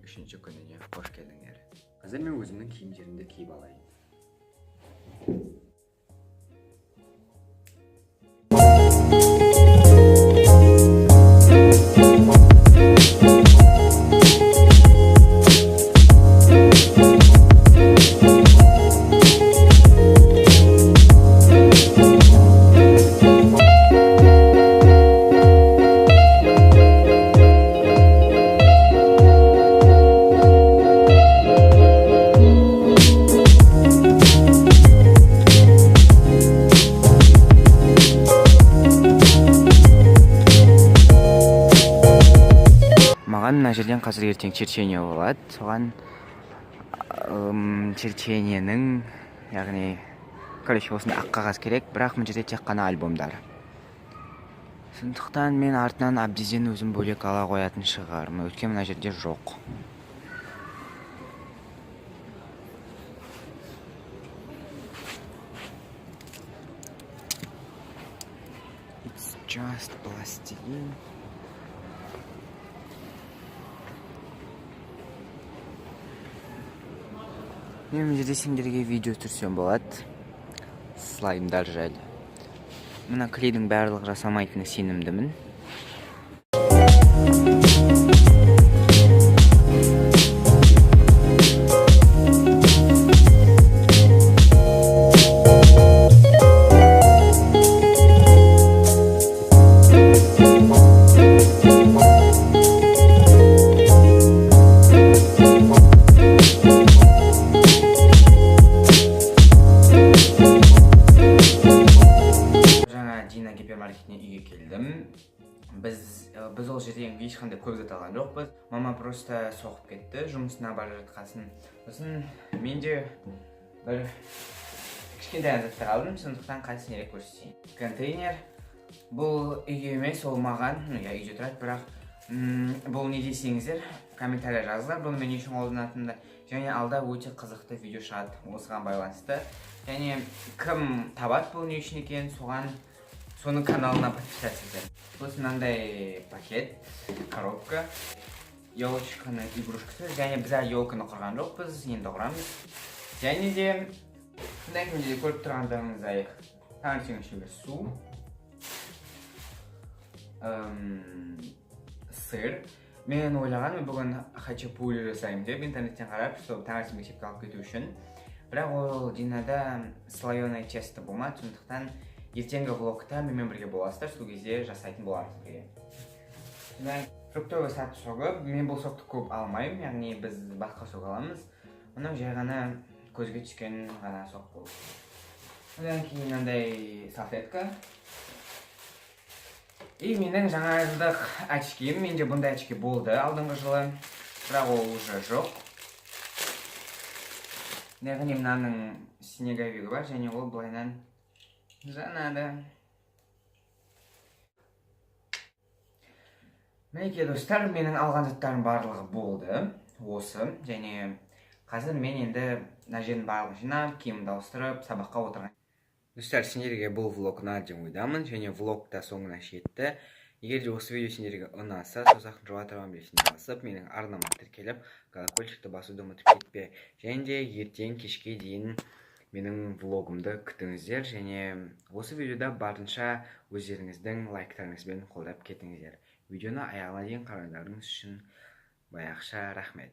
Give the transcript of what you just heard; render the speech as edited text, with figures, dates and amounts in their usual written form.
Үшінші күніне қош келдіңдер. Қазір мен өзімнің киімдерімді киіп алайын. Маған мына жерден қазір ертең черчение болады. Соған черчениенің, яғни, короче, осындай ақ қағаз керек, бірақ мына жерде тек қана альбомдар. Сондықтан мен артынан Абдизден өзім бөлек ала қоятын шығармын. Өйткені мына жерде жоқ. It's just пластилин. Мен мына жерде сендерге видео түсірсем болады. Слаймдар жайлы. Мына клейдің барлығы жасамайтынына сенімдімін. Жаңа Дина гипермаркетінен үйге келдім. Біз ол жерден ешқандай көп зат алған жоқпыз. Мама просто соғып кетті жұмысына бара жатқасын. Сосын мен де бір кішкентай заттар алдым, сондықтан қазір сендерге көрсетейін. Контейнер бұл үйге емес, ол маған, ну, я үйде тұрады, бірақ бұл не десеңіздер, комментария жазыңыздар, бұны мен не үшін қолданатынымды. Және алда өте қызықты видео шығады осыған байланысты. Және кім табады бұл не үшін екенін, соған соның каналына подписаться етемін. Сосын мынандай пакет, коробка, елочканың игрушкасы. Және біз әлі елканы құрған жоқпыз, енді құрамыз. Және де мына жерде көріп тұрғандарыңыздай таңертең ішуге су, сыр. Мен ойлағанмын бүгін хачапури жасаймын деп интернеттен қарап, чтобы таңертең мектепке алып кету үшін. Бірақ ол Динада слоеное тесто болмады, сондықтан ертеңгі влогта менімен бірге боласыздар, сол кезде жасайтын боламын сізге. Содан фруктовый сад согы, мен бұл сокты көп алмаймын, яғни біз басқа сок аламыз. Мынау жай ғана көзге түскен ғана сок болды. Одан кейін мынандай салфетка. И менің жаңа жылдық очкиім, менде бұндай очки болды алдыңғы жылы, бірақ ол уже жоқ. Яғни мынаның снеговигі бар, және ол былайынан жанады. Мінекей, достар, менің алған заттарым барлығы болды. Осы. Және қазір мен енді мына жердің барлығын жинап, киімімді ауыстырып, сабаққа отырған. Достар, сендерге бұл влог ұнады деп ойдамын, және влог та соңына жетті. Егер де осы видео сендерге ұнаса, саусақтың жоғары табан белгісіне басып, менің арнама тіркеліп, колокольчикті басуды ұмытып кетпе. Және де ертең кешке дейін менің влогымды күтіңіздер, және осы видеода барынша өздеріңіздің лайктарыңызбен қолдап кетіңіздер. Видеоны аяғына дейін қарағандарыңыз үшін баяғыша рахмет.